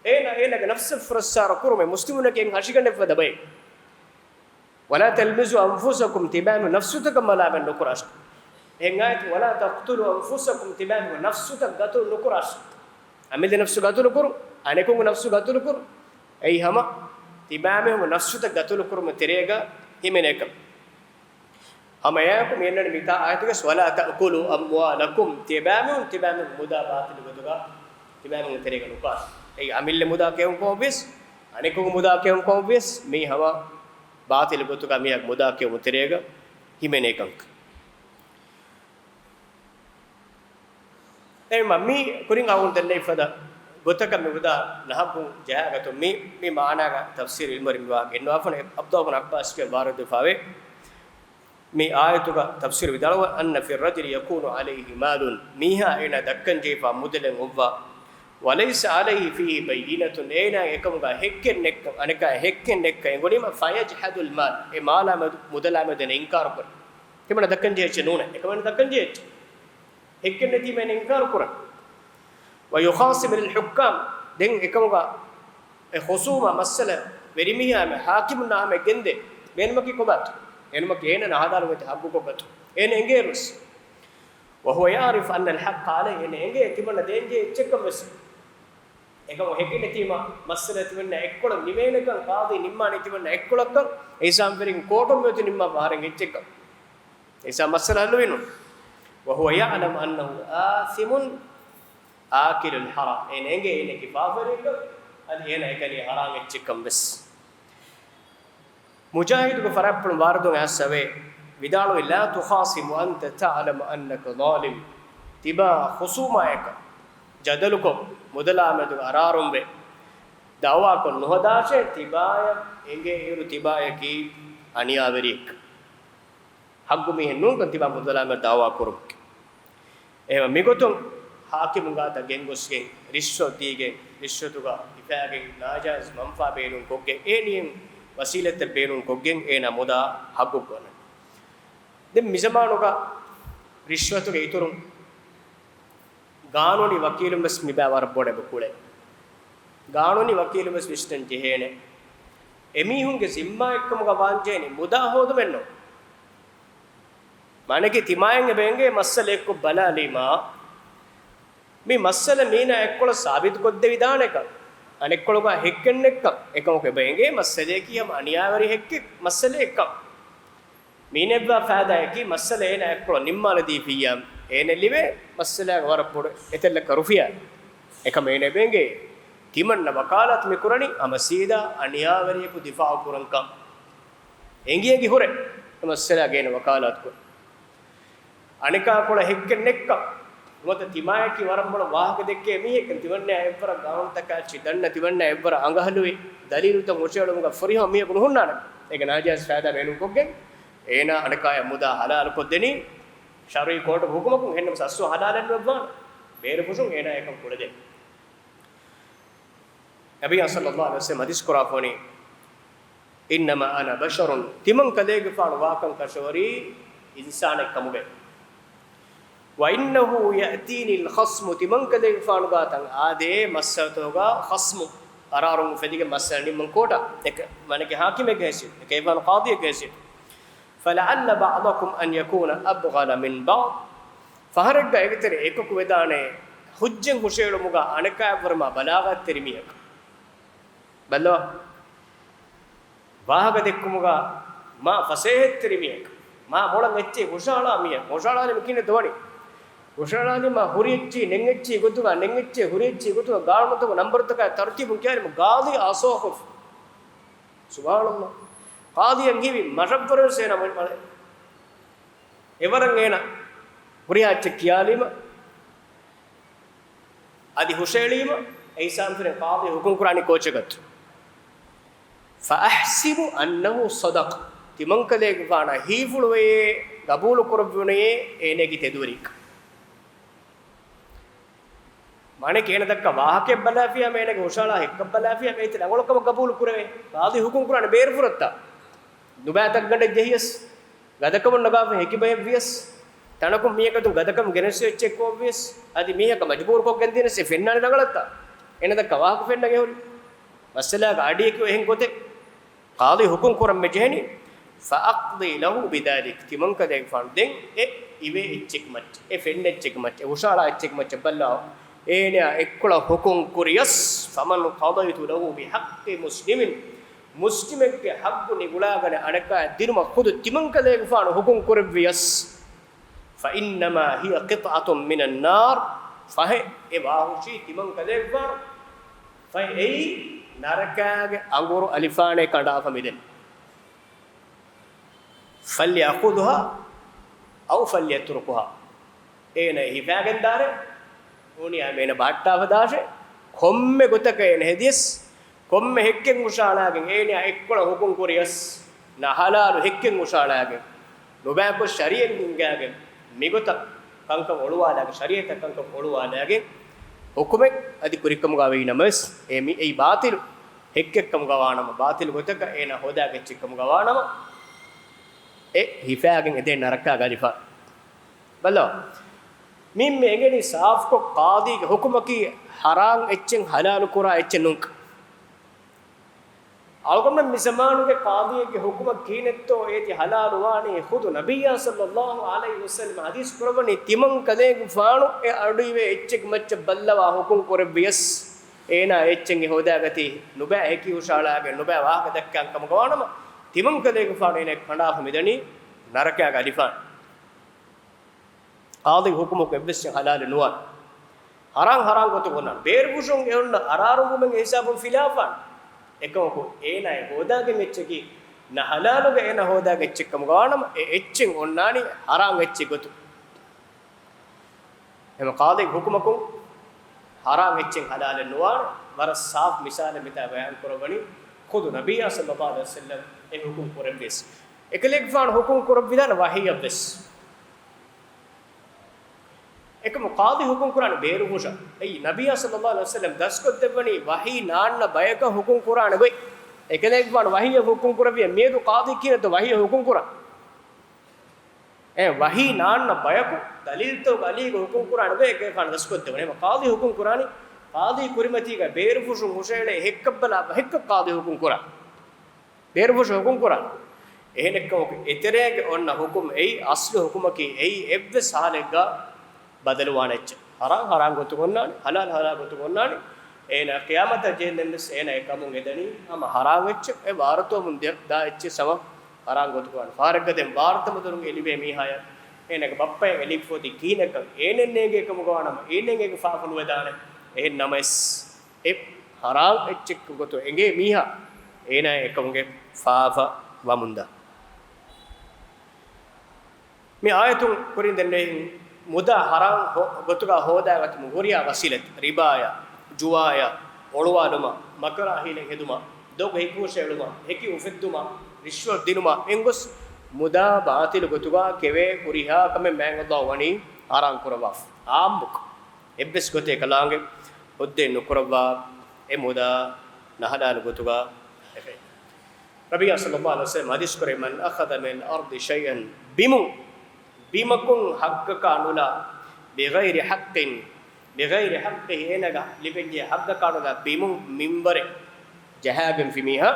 އޭނަ އޭނަގެ ނަފްސަށް ފުރައްސާރަ ކުރުމެއް، މުސްލިމުންނަކީ އެއް ހަށިގަނޑެއް ފަދަ ބައެއް. ولا تلمزوا أنفسكم، ތިބާމެން ނަފްސުތަކަށް މަލާމެއް ނުކުރާށި. އެހެން އާޔަތު، ولا تقتلوا أنفسكم، ތިބާމެން ނަފްސުތައް ގަތުލު ނުކުރާށި. އަމިއްލަ ނަފްސު ގަތުލު ކުރުން، އަނެކުންގެ ނަފްސު ގަތުލު ކުރުން. އެއީ ހަމަ ތިބާމެން ނަފްސުތައް ގަތުލު ކުރުމުގެ ތެރޭގަ ހިމެނޭކަން. ހަމައެއާއެކު މި އަންނަނީ މިތާ އާޔަތުގަ، ولا تأكلوا أموالكم، ތިބާމެން، ތިބާމެން މުދާ ބާޠިލު ގޮތުގަ ތިބާމެން ތެރޭގަ ނުކާށި. އެއީ އަމިއްލަ މުދާ ކެއުން ކޮން ވިޔަސް، އަނެކު މުދާ ކެއުން ކޮން ވިޔަސް، މީ ހަމަ ބާޠިލު ގޮތުގަ މީހާ މުދާ ކެއުމު ތެރޭގަ ހިމެނޭ ކަންކަން. އެހެންވީމަ މި ކުރިން އަޅުގަނޑު ދެންނެވި ފަދަ ގޮތަކަށް މި މުދާ ނަހައްގުން ޖަހާގަތުން މި، މި މާނާގަ ތަފްސީރު ޢިލްމުވެރިން މި ވާހަކަ ގެންނަވާފަން ޢަބްދުﷲ ބިން ޢައްބާސްގެ ވާރިދުވެފަވޭ. މި އާޔަތުގަ ތަފްސީރު ވިދާޅުވަން، أن في الرجل يكون عليه مال، މީހާ އޭނާ ދައްކަން ޖެހިފާ މުދަލެއް އޮއްވާ، وليس عليه فيه بينة، އޭނާ އެކަމުގަ ހެއްކެއް ނެއްކަން، އަނެކާ ހެއްކެއް ނެއްކަން އެނގުނީމަ، فيجحد المال، އެ މާލާ މެދު، މުދަލާ މެދު އޭނާ އިންކާރު ކުރޭ. ތިމަންނަ ދައްކަން ޖެހިއްޖެ ނޫނޭ، އެކަމަށް ދައްކަން ޖެހިއްޖެ. ހެއްކެއް ނެތީމަ އޭނަ އިންކާރު ކުރަން. ويخاصم الحكام، ދެން އެކަމުގަ އެ ޚުޞޫމާ މައްސަލަ ވެރިމީހާ ހާކިމުންނާ ހަމަ ގެންދޭ. ބޭނުމަކީ ކޮބާތޯ؟ އޭނަމަކީ އޭނަ އަދާލަތްވެ ތި ޙައްޤުކޮށްގަތު. އޭނަ އެނގޭރުވެސް. وهو يعرف أن الحق عليه، އޭނަ އެނގޭ ތިމަންނަ ދޭންޖެހޭ އެއްޗެއްކަން ވެސް. އެކަމު ހެއްކެއް ނެތީމަ މައްސަލަ ތިމަންނަ އެއްކޮޅަށް ނިމޭނެކަން، ޤާޟީ ނިންމާނީ ތިމަންނަ އެއްކޮޅަށްކަން، އެހިސާބުން ވެރިން ކޯޓުން މިއޮތީ ނިންމާ ފަހަރެއް އެއްޗެއްކަން. އެހިސާބުން މައްސަލަ ޙައްލުވީ ނޫން. وهو يعلم أنه آثم آكل الحرام. އޭނަ އެނގޭ އޭނައަކީ ފާފަވެރިއެއްކަން، އަދި އޭނަ އެކަނީ ޙަރާމް އެއްޗެއްކަން ވެސް. މުޖާހިދުގެ ފަރާތްޕުޅުން ވާރިދުވެ އައިސްފަވޭ، ވިދާޅުވި، لا تخاصم وأنت تعلم أنك ظالم. ތިބާ ޚުޞޫމާއަކަށް ޖަދަލުކޮށް، މުދަލާމެދުގަ އަރާރުންވެ، ދަޢުވާކޮށް ނުހަދާށޭ، ތިބާޔަށް އެނގޭ އިރު ތިބާޔަކީ އަނިޔާވެރިއެއްކަން. ޙައްޤު މީހެއް ނޫންކަން ތިބާ މުދަލާމެދު ދަޢުވާ ކުރުމުގެ. އެހެންވެ މިގޮތުން ޙާކިމު ގާތަށް ގެންގޮސްގެން، ރިޝްވަތު ދީގެން، ރިޝްވަތުގަ ހިފާގެން، ނާޖާއިޒް މަންފާ ބޭނުން ކޮށްގެން، އެހެނިހެން ވަސީލަތްތައް ބޭނުން ކޮށްގެން އޭނާ މުދާ ޙައްޤު ކުރަން. ދެން މިޒަމާނުގަ ރިޝްވަތުގެ އިތުރުން ގާނޫނީ ވަކީލުން ވެސް މިބާ ވަރަށް ބޮޑަށް އެބަ ކުޅޭ. ގާނޫނީ ވަކީލުން ވެސް ވިސްނަން ޖެހޭނެ. އެމީހުންގެ ޒިންމާއެއްކަމުގަ ވާންޖެހޭނީ މުދާ ހޯދުމެއްނޫން. މާނައަކީ ތިމާޔަށް އެބަ އެނގޭ މައްސަލަ އެއްކޮށް ބަލާލީމާ، މި މައްސަލަ މީނާ އެއްކޮޅަށް ސާބިތުކޮށްދެވިދާނެކަން، އަނެއްކޮޅުގަ ހެއްކެއް ނެއްކަން، އެކަމަކު އެބަ އެނގޭ މައްސަލަޔަކީ ހަމަ އަނިޔާވެރި ހެއްކެއް މައްސަލައެއްކަން. މީނަ އެއްވާ ފައިދާއަކީ މައްސަލަ އޭނާ އެއްކޮޅަށް ނިންމާލަދީފިއްޔާ، އޭނަ ލިބޭ މައްސަލައިގެ ވަރަށް ބޮޑު އެތެއް ލައްކަ ރުފިޔާ. އެކަމަ އޭނަ އެބަ އެނގޭ ތިމަންނަ ވަކާލާތު މި ކުރަނީ ހަމަ ސީދާ އަނިޔާވެރިޔަކު ދިފާޢު ކުރަންކަން. އެނގި އެނގި ހުރެ އެ މައްސަލައިގަ އޭނަ ވަކާލާތު ކުރަން. އަނެކާ ކޮޅަށް ހެއްކެއް ނެއްކަން. ނުވަތަ ތިމާޔަކީ ވަރަށް ބޮޑަށް ވާހަކަ ދެއްކޭ މީހެއްކަން، ތިމަންނަޔާ އެއްވަރަށް ގާނޫނުތަކާ އެއްޗެއް ދަންނަ، ތިމަންނަޔާ އެއްވަރަށް އަނގަހަލުވި ދަލީލުތައް ހުށައެޅުމުގަ ފުރިހަމަ މީހަކު ނުހުންނާނެ. އޭގެ ނާޖާއިޒް ފައިދާ ބޭނުންކޮށްގެން އޭނާ އަނެކާޔަށް މުދާ ޙަލާލުކޮށްދެނީ ޝަރުޢީ ކޯޓުގެ ޙުކުމަކުން. އެހެންނަމަވެސް އަސްލު ޙަލާލެއް ނުވެއްވާނެ. ބޭރުފުށުން އޭނާ އެކަން ކުޅެދޭނެ. ނަބިއްޔާ ޞައްލައްލާހު ޢަލައިހި ވަސައްލަމަ ޙަދީޘް ކުރާފަވަނީ، إنما أنا بشر، ތިމަން ކަލޭގެފާނު ވާކަން ކަށަވަރީ އިންސާނެއް ކަމުގައި. وإنه يأتيني الخصم، ތިމަން ކަލޭގެފާނު ގާތަށް އާދޭ މައްސަލަތަކުގަ ޚަޞްމު، އަރާރުން އުފެދިގެން މައްސަލަ ނިންމަން ކޯޓަށް، އެކަ، މާނައަކީ ޙާކިމެއްގެ ހައިސިއްޔަތު، އެކަލޭގެފާނު ޤާޟީއެއްގެ ހައިސިއްޔަތު. فلعل بعضكم أن يكون أبغل من بعض، ފަހަރެއްގަ އެގެތެރެ އެކަކު ވެދާނެ ހުއްޖަތް ހުށައެޅުމުގަ އަނެކާއަށްވުރެ މާ ބަލާޣަތްތެރި މީހަކަށް. ބައްލަވާ. ވާހަކަ ދެއްކުމުގަ މާ ފަސޭހަތްތެރި މީހަކަށް. މާ މޮޅަށް އެއްޗެއް ހުށަހަޅާ މީހަކަށް. ހުށަހަޅާލީމަ ކިހިނެއްތޯ ވަނީ؟ ހުށަހަޅާލީމަ ހުރި އެއްޗެއް ނެތް އެއްޗެއް ގޮތުގަ، ނެތް އެއްޗެއް ހުރި އެއްޗެއް ގޮތުގަ ގާނޫނުތަކުގެ ނަންބަރުތަކާ ތަރުތީބުން ކިޔާލީމަ ޤާޟީ އާސޯކޮށް. ސުބްޙާނަﷲ. ޤާޟީއަށް ހީވި މަށަށްވުރެ ވެސް އޭނާ މޮޅި މަޅެއް. އެވަރަށް އޭނާ ހުރިހާ އެއްޗެއް ކިޔާލީމަ، އަދި ހުށައެޅީމަ، އެ ހިސާބުން ފިރި ޤާޟީ ޙުކުމް ކުރާނީ ކޯޗެއްގަތު. فأحسب أنه صدق. ތިމަންކަލޭގެފާނާ ހީފުޅުވެޔޭ، ގަބޫލު ކުރެއްވުނެޔޭ އޭނަގެ ތެދުވެރިކަން. މާނައަކީ އޭނަ ދައްކާ ވާހަކައެއް ބަލާފިޔާމަ، އޭނަގެ ހުށަހަޅާ ހެއްކަށް ބަލާފިޔާމަ، އޭތި ރަނގަޅުކަމަށް ގަބޫލު ކުރެވޭ. ޤާޟީ ޙުކުމް ކުރާނެ ބޭރުފުރައްތަ. ނުބައިތައްގަނޑެއް ޖެހިޔަސް، ގަދަކަމުން ނަގާފަ ހެކި ބައެއް ވިޔަސް، ތަނަކުން މީހަކަށް ގަދަކަމު ގެނެސް އެއްޗެއް ކޮށްވިޔަސް، އަދި މީހަކަށް މަޖުބޫރުކޮށްގެން ދިޔަސް އެ ފެންނާނެ ރަނގަޅަށްތާ؟ އޭނަ ދައްކާ ވާހަކަ ފެންނަން އެހުރި. މައްސަލާގެ އަޑިއެކި އެހެން ގޮތެއް. ޤާޟީ ހުކުމް ކުރަން މި ޖެހެނީ، فأقضي له بذلك، ތިމަންކަލޭގެފާނު ދެން އެ އިވޭ އެއްޗެއްގެ މައްޗަށް، އެ ފެންނަ އެއްޗެއްގެ މައްޗަށް، އެ ހުށަހަޅާ އެއްޗެއްގެ މައްޗަށް ބައްލަވާ، އޭނަޔާ އެއްކޮޅަށް ހުކުމް ކުރިޔަސް، فمن قضيت له بحق مسلم، މުސްލިމެއްގެ ޙައްޤު ނިގުޅާގަނެ އަނެކާ ދިނުމަށް ޚުދު ތިމަންކަލޭގެފާނު ހުކުމް ކުރެއްވިޔަސް، فإنما هي قطعة من النار، ފަހެ އެ ވާހުށީ ތިމަންކަލޭގެފާނު، ފަހެ އެއީ ނަރަކާގެ އަނގުރު އަލިފާނެއް ކަނޑާފަ މިދެން. فليأخذها أو فليتركها. އޭނަ ހިފާގެން ދާށޭ، ނޫނިޔާ އޭނަ ބަހައްޓާފަ ދާށޭ، ކޮންމެ ގޮތަކަށް އޭނަ ހެދިޔަސް، ކޮންމެ ހެއްކެއް ހުށަހަޅާގެން އޭނަޔާ އެއްކޮޅަށް ހުކުމް ކުރިޔަސް، ނަހަލާލު ހެއްކެއް ހުށަހަޅާގެން، ނުބައިކޮށް ޝަރީޢަތް ހިންގާގެން، މިގޮތަށް ކަންކަން އޮޅުވާލާގެން، ޝަރީޢަތަށް ކަންކަން އޮޅުވާލާގެން، ހުކުމެއް އަދި ކުރިކަމުގަ ވީ ނަމަވެސް، އެ މި އެއީ ބާޠިލު ހެއްކެއްކަމުގަ ވާނަމަ، ބާޠިލު ގޮތަކަށް އޭނަ ހޯދާ އެއްޗެއްކަމުގަ ވާނަމަ، އެ ހިފާގެން އެދޭ ނަރަކާގެ އަލިފާން. ބަލަ، މި މި އެނގެނީ ސާފުކޮށް ޤާޟީގެ ހުކުމަކީ ޙަރާން އެއްޗެއް ޙަލާލު ކުރާ އެއްޗެއް ނޫންކަން. އަޅުގަނޑުމެން މި ޒަމާނުގެ ޤާޟީއެއްގެ ހުކުމަށް ކިހިނެއްތޯ އޭތި ޙަލާލުވާނީ، ޚުދު ނަބިއްޔާ ޞައްލައްލާހު ޢަލައިހި ވަސައްލަމަ ޙަދީޘް ކުރައްވަނީ، ތިމަން ކަލޭގެފާނު އެ އަޑުއިވޭ އެއްޗެއްގެ މައްޗަށް ބައްލަވާ ހުކުމް ކުރެއްވިޔަސް، އޭނާ އެއްޗެއް އެ ހޯދާގަތީ، ނުބައި ހެކި ހުށަހަޅާގެން، ނުބައި ވާހަކަ ދައްކާން ކަމުގަ ވާނަމަ، ތިމަން ކަލޭގެފާނު އޭނާ ކަނޑާފަ މިދަނީ ނަރަކާގެ އަލިފާން. ޤާޟީގެ ހުކުމަކު އެއްވެސް ޙަލާލެއް ނުވާނެ. ޙަރާން ޙަރާން ގޮތުގަ އޮންނާނެ. ބޭރުފުށުން އެ އޮންނަ އަރާރުވުމެއްގެ ހިސާބުން ފިލާވާނެ. އެކަމަކު އޭނާ އެ ހޯދާގެން އެއްޗަކީ ނަހަލާލުގަ އޭނާ ހޯދާގެ އެއްޗެއްކަމުގަ ވާނަމަ، އެ އެއްޗެއް އޮންނާނީ ޙަރާން އެއްޗެއް ގޮތުން. އެހެން ޤާޟީގެ ހުކުމަކުން ޙަރާން އެއްޗެއް ޙަލާލެއް ނުވާނެ. ވަރަށް ސާފު މިސާލެއް މިތާ ބަޔާން ކުރައްވަނީ ޚުދު ނަބިއްޔާ ޞައްލައްލާހު ޢަލައިހި ވަސައްލަމް އެ ހުކުމް ކުރެއްވިޔަސް. އެކަލޭގެފާނު ހުކުމް ކުރެއްވިދާނެ ވަޙީއަށްވެސް. އެކަމު ޤާޟީ ހުކުމް ކުރާނެ ބޭރުފުށަށް. އެއީ ނަބިއްޔާ ޞައްލައްލާހު ޢަލައިހި ވަސައްލަމް ދަސްކޮށްދެއްވަނީ ވަޙީ ނާންނަ ބަޔަކަށް ހުކުމް ކުރާނެ ގޮތް. އެކަލޭގެފާނު ވަޙީއަށް ހުކުމް ކުރެއްވިއްޔާ މިއަދު ޤާޟީ ކިހިނެއްތޯ ވަޙީއަށް ހުކުމް ކުރާނީ؟ އެ ވަޙީ ނާންނަ ބަޔަކު ދަލީލްތަކުގެ އަލީގަ ހުކުމް ކުރާނެ ގޮތް އެކަލޭގެފާނު ދަސްކޮށްދެއްވަނީ. އެހެން ޤާޟީ ހުކުމް ކުރާނީ، ޤާޟީ ކުރިމަތީގަ ބޭރުފުށުން ހުށައެޅޭ ހެއްކަށް ބަލާ ބަ-، ހެއްކަށް ޤާޟީ ހުކުމް ކުރާ. ބޭރުފުށު ހުކުމް ކުރާ. އެހެނެއްކަމަކު، އެތެރޭގަ އޮންނަ ހުކުމް އެއީ، އަސްލު ހުކުމަކީ އެއީ، އެއްވެސް ހާލެއްގަ ބަދަލުވާނެ އެއްޗެއް. ޙަރާން ޙަރާން ގޮތުގަ އޮންނާނެ، ޙަލާލް ޙަލާލް ގޮތުގަ އޮންނާނެ. އޭނާ ޤިޔާމަތަށް ޖެހެންދެންވެސް އޭނާ އެ ކަމުން އެދަނީ ހަމަ ޙަރާން އެއްޗެއް. އެ ވާރުތޯމުން ދެ-، ދާ އެއްޗެއް ހަމަ ޙަރާން ގޮތުގަ ވާނެ. ފަހަރެއްގަ ދެން ވާރުތަމަ ދުރުން އެ ލިބޭ މީހާޔަށް އޭނާގެ ބައްޕަޔަށް އެ ލިބިފަ އޮތީ ކިހިނެއްކަން އޭނައަށް ނޭނގޭ ކަމުގަ ވާނަމަ، އޭނައަށް އޭގެ ފާފަ ނުވެދާނެ. އެހެން ނަމަވެސް، އެ ޙަރާން އެއްޗެއްގެ ގޮތުން އެނގޭ މީހާ އޭނާ އެކަމުގެ ފާފަ ވަމުންދާ. މި އާޔަތުން ކުރިން ދެންނެވި މުދާ ޙަރާން ހޯ-، ގޮތުގަ ހޯދާގަތުމުގެ ހުރިހާ ވަސީލަތް، ރިބާޔާ، ޖުވާޔާ، އޮޅުވާލުމާ، މަކަރާ ހީލަތް ހެދުމާ، ދޮގު ހެކި ހުށައެޅުމާ، ހެކި އުފެއްދުމާ، ރިޝްވަތް ދިނުމާ، އެނގޮސް މުދާ ބާޠިލު ގޮތުގަ ކެވޭ ހުރިހާ ކަމެއް މާތް ﷲ ވަނީ ޙަރާން ކުރައްވާފަ. ޢާއްމުކޮށް. އެއްވެސް ގޮތެއް ކަލާނގެ ހުއްދައެއް ނުކުރައްވާ އެ މުދާ ނަހަލާލު ގޮތުގަ އެފެ. ނަބިއްޔާ ޞައްލައްލާހު ޢަލައިހި ވަސައްލަމަ ޙަދީޘް ކުރޭ، من أخذ من الأرض شيئا، ބިމުން، ބިމަކުން ޙައްޤަކާ ނުލާ، بغير حق، بغير حقه، އޭނަގަ ލިބެންޖެހޭ ޙައްޤަކާ ނުލާ ބިމުން މިންވަރެއް ޖަހާގެންފި މީހާ،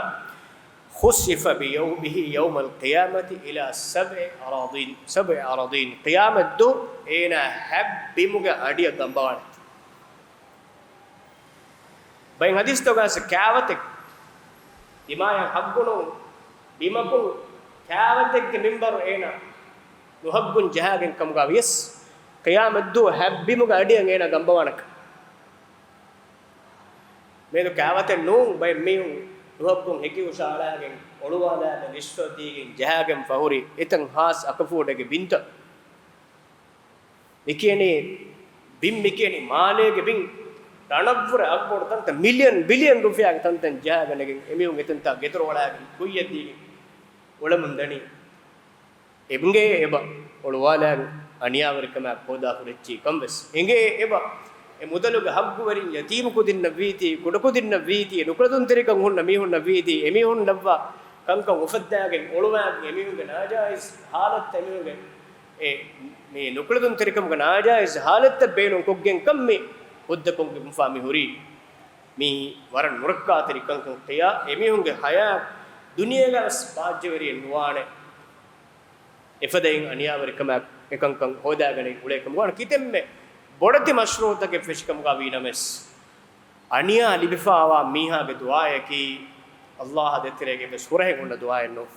خسف بيو-، به يوم القيامة إلى سبع أراضين، سبع أراضين، ޤިޔާމަތްދުވަހު އޭނާ ހަތް ބިމުގެ އަޑިއަށް ގަނބަވާނެ. ބައެއް ޙަދީޘްތަކުގައި ކާވަތެއް ތިމާޔަށް ޙައްޤުނު ބިމަކުން ކާވަތެއްގެ މިންވަރު އޭނާ ނުހައްގުން ޖަހާގެން ކަމުގަ ވިޔަސް، ޤިޔާމަތްދުވަހު ހަތް ބިމުގެ އަޑިއަށް އޭނާ ގަނބަވާނެކަން. މިއަދު ކާވަތެއް ނޫން، ބައެއް މީހުން ނުހައްގުން ހެކި ހުށައަޅާގެން، އޮޅުވާލާގެން، ރިޝްވަތް ދީގެން ޖަހާގެން ފަހުރި އެތަން ހާސް އަކަފޫޑެއްގެ ބިންތައް. މިކިޔަނީ ބިން، މިކިޔަނީ މާލޭގެ ބިން. ރަނަށްވުރެ އަށްބޮޑު ތަންތަން، މިލިއަން ބިލިއަން ރުފިޔާގެ ތަންތަން ޖަހާގަނެގެން އެމީހުން އެތަންތާ ގެދޮރު އަޅާގެން ކުއްޔަށްދީގެން އުޅެމުން ދަނީ. އެނގޭ އެބަ އޮޅުވާލާން އަނިޔާވެރިކަމާ ހޯދާ ހުރެއްޗީ ކަންވެސް. އެނގޭ އެބަ އެ މުދަލުގެ ހައްގުވެރިން ޔަތީމު ކުދިންނަށް ވީތީ، ކުޑަކުދިންނަށް ވީތީ، ނުކުޅަދުންތެރިކަން ހުންނަ މީހުންނަށް ވީތީ، އެމީހުން ލައްވާ ކަންކަން އުފައްދާގެން އޮޅުވާގެން އެމީހުންގެ ނާޖާއިޒް ހާލަތްތައް އެމީހުންގެ އެ، މި ނުކުޅެދުންތެރިކަމުގެ ނާޖާއިޒް ހާލަތްތައް ބޭނުންކޮށްގެން ކަން މި ހުއްދަކޮށްގެންފާ މި ހުރީ. މީ ވަރަށް ނުރައްކާތެރި ކަންކަން ކިޔާ، އެމީހުންގެ ހަޔާތް ދުނިޔޭގަ ވެސް ބާއްޖަވެރިއެއް ނުވާނެ. އެފަދައިން އަނިޔާވެރިކަމާ އެކަންކަން ހޯދާގަނެ އުޅޭކަމުގަ ކިތަންމެ ބޮޑެތި މަޝްރޫޢުތަކެއް ފެށިކަމުގަ ވީނަމަވެސް، އަނިޔާ ލިބިފާވާ މީހާގެ ދުޢާއަކީ އައްލާހާ ދޭތެރޭގަ ވެސް ހުރަހެއް ހުންނަ ދުޢާއެއް ނޫން.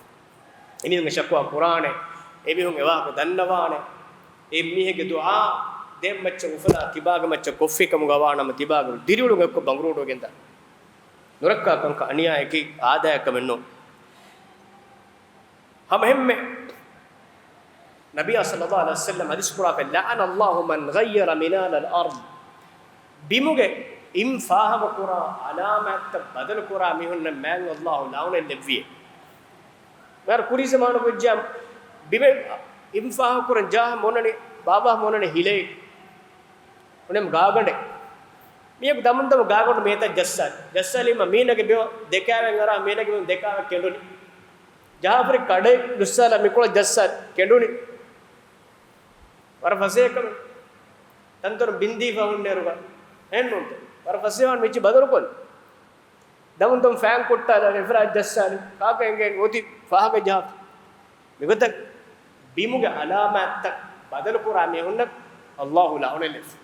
އެމީހުންގެ ޝަކުވާ ކުރާނެ، އެމީހުން އެވާހަކަ ދަންނަވާނެ. އެ މީހެއްގެ ދުޢާ ދެން މައްޗަށް އުފަލާ ތިބާގެ މައްޗަށް ކޮށްފި ކަމުގަ ވާނަމަ ތިބާގެ ދިރިއުޅުން އެއްކޮށް ބަނގުރޫޓުވެގެންދާ. ނުރައްކާ ކަންކަން އަނިޔާއަކީ އާދައަކަށް ނޫން. ހަމަ އެހެންމެ ނަބިއްޔާ ޞައްލައްލާހު ޢަލައިހި ވަސައްލަމް ޙަދީޘް ކުރާފަ، "لعن الله من غير منار الأرض." ބިމުގެ އިން ފާހަގަކުރާ އަލާމާތްތައް ބަދަލުކުރާ މީހުންނަށް މާތް އައްލާހު ލަޢުނަތް ލެއްވިއޭ. މިހާރު ކުރީ ޒަމާނުގައްޖާ ބިމެއް އިން ފާހަގަކުރަން ޖާހަ މޮނަނި، ބާބާ މޮނަނި ހިލައެއް. އުނެމް ގާގަނޑެއް. މީހަކު ދަމުން ދަމު ގާގަނޑު މޭތައް ޖައްސާލި. ޖައްސާލީމަ މީނަގެ ބިމަށް ދެކާވެން އަރާ، މީނަގެ ބިމަށް ދެކާވެ ކެނޑުނި. ޖަހާފަރި ކަޑައެއް ޖައްސާލާ މިކޮޅަށް ޖައްސާލި ކެނޑުނި. ވަރަށް ފަސޭހަކަމެއް. ތަންތަނުން ބިންދީފަ ހުންނޭރުގަ. އެހެންނޫންތަ؟ ވަރަށް ފަސޭހަވާން މިއްޗި ބަދަލުކޮށް. ދަމުން ދަމު ފޭން ކުއްޓާލާ އެފަރާތް ޖައްސާލި. ކާކަށް އެނގޭނެ އޮތީ ފާހަގަ ޖަހާފަ. މިގޮތަށް ބިމުގެ އަލާމާތްތައް ބަދަލުކުރާ މީހުންނަށް އައްލާހު ލަޢުނަތް ލެއްވި.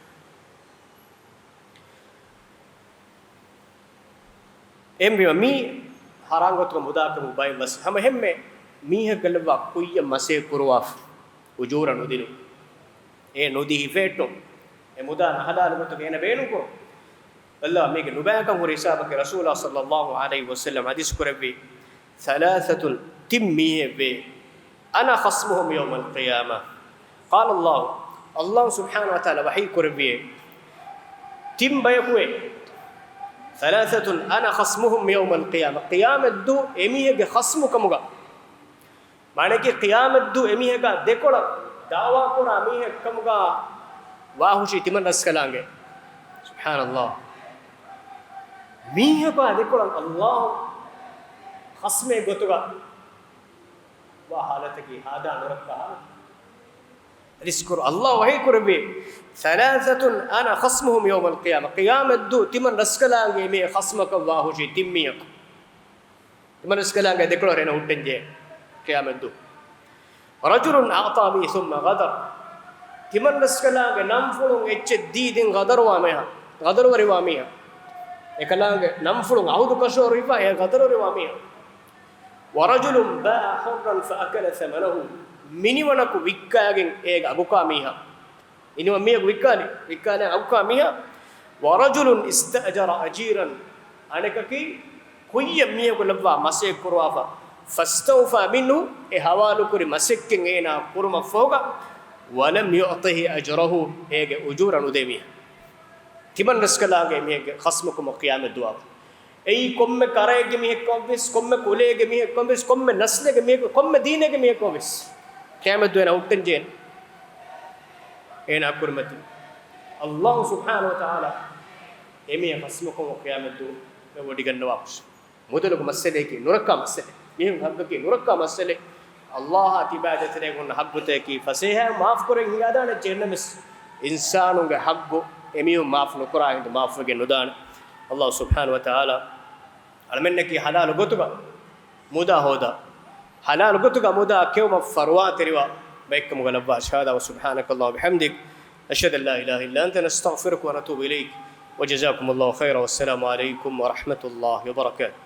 އެހެންވީމަ މީ ހަރާން ގޮތުގަ މުދާކަމުގެ ބައެއް މަސައްކަތް. ހަމަ އެހެންމެ މީހަކަށް ލައްވާ ކުއްޔަށް މަސޭ ކުރުވާފަ، އުޖޫރަ ނުދިނުން. އެ ނުދީ ހިފެހެއްޓުން. އެ މުދާ ނަހަލާލު ގޮތުގަ އޭނަ ބޭނުންކުރުން. އައްލާ މީގެ ނުބައިކަން ހުރި ހިސާބަކީ ރަސޫލާ ޞައްލައްލާހު ޢަލައިހި ވަސައްލަމް ޙަދީޘް ކުރެއްވި، ثلاثة، ތިން މީހެއްވޭ، أنا خصمهم يوم القيامة. قال الله، އައްލާހު ސުބްޙާނަހު ވަތަޢާލާ ވަޙީ ކުރެއްވިއޭ، ތިން ބަޔަކުވޭ، ثلاثة أنا خصمهم يوم القيامة، ޤިޔާމަތްދުވަހު އެމީހެއްގެ ޚަޞްމު ކަމުގަ. މާނައަކީ، ޤިޔާމަތްދުވަހު އެމީހަކާ ދެކޮޅަށް ދަޢުވާކުރާ މީހެއްކަމުގަ ވާހުށީ ތިމަން ރަސްކަލާނގެ. ސުބްޙާނައްލާހް. މީހަކާ ދެކޮޅަށް އައްލާހު ޚަޞްމެއް ގޮތުގަ ވާ ޙާލަތަކީ ހާދާ ނުރައްކާ ޙާލަތެއް. ރިޒްޤު އައްލާހު ވަޙީ ކުރެއްވި، ثلاثة أنا خصمهم يوم القيامة، ޤިޔާމަތްދުވަހު ތިމަން ރަސްކަލާނގެ މީހެއް ޚަޞްމަކަށް ވާހުށީ ތިން މީހަކު. ތިމަން ރަސްކަލާނގެ ދެކޮޅަށް އޭނަ ހުއްޓަންޖެހޭ ޤިޔާމަތްދުވަހު. رجل أعطى بي ثم غدر، ތިމަން ރަސްކަލާނގެ ނަންފުޅުން އެއްޗެއް ދީ ދެން ޣަދަރުވާ މީހާ، ޣަދަރުވެރިވާ މީހާ. އެކަލާނގެ ނަންފުޅުން އަހުދު ކަށަވަރު ހިފާ އެ ޣަދަރުވެރިވާ މީހާ. ورجل باع حرا فأكل ثمنه، މިނިވަނަކު ވިއްކާގެން އޭގެ އަގުކާ މީހާ. މިނިވަން މީހަކު ވިއްކާލި، ވިއްކާލި އަގުކާ މީހާ. ورجل استأجر أجيرا، އަނެކަކީ ކުއްޔަށް މީހަކު ލައްވާ މަސައްކަތް ކުރުވާފަ، فاستوفى منه، އެ ހަވާލުކުރި މަސައްކަތް އޭނާ ކުރުމަށްފަހުގަ، ولم يعطه أجره، އޭގެ އުޖޫރަ ނުދޭ މީހާ. ތިމަން ރަސްކަލާނގެ މީހެއްގެ ޚަޞްމުކަމަށް ޤިޔާމަތްދުވަހު. އެއީ ކޮންމެ ކަރައެއްގެ މީހެއްކަމަށްވެސް، ކޮންމެ ކުލައެއްގެ މީހެއްކަމަށްވެސް، ކޮންމެ ނަސްލެއްގެ މީހެއް، ކޮންމެ ދީނެއްގެ މީހެއްކަމަށްވެސް، ޤިޔާމަތްދުވަހު އޭނަ ހުއްޓަންޖެހޭނެ. އޭނާ ކުރިމަތިން އައްލާހު ސުބްޙާނަހު ވަތަޢާލާ އެމީހެއް ޚަޞްމުކަމަށް ޤިޔާމަތްދުވަހު ވޮޑިގަންނަވާފަ. މުދަލުގެ މައްސަލައަކީ ނުރައްކާ މައްސަލައެއް. މީހުން ހައްގަކީ ނުރައްކާ މައްސަލައެއް. އައްލާހާ ތިބާ ދޭތެރޭގަ ހުންނަ ހައްގުތަކަކީ ފަސޭހައިން މާފުކުރަން ހިނގާދާނެ ޖެހެންނަމެސް، އިންސާނުންގެ ހައްގު އެމީހުން މާފު ނުކުރާ ހިނދު މާފުވެގެން ނުދާނެ. އައްލާހު ސުބްޙާނަހު ވަތަޢާލާ އަޅަމެންނަކީ ޙަލާލު ގޮތުގަ މުދާ ހޯދާ، ޙަލާލު ގޮތުގަ މުދާ ކެއުމަށް ފަރުވާތެރިވާ ބައެއްކަމުގަ ލައްވާށި. هذا وسبحانك اللهم وبحمدك، نشهد أن لا إله إلا أنت، نستغفرك ونتوب إليك، وجزاكم الله خيرا، والسلام عليكم ورحمة الله وبركاته.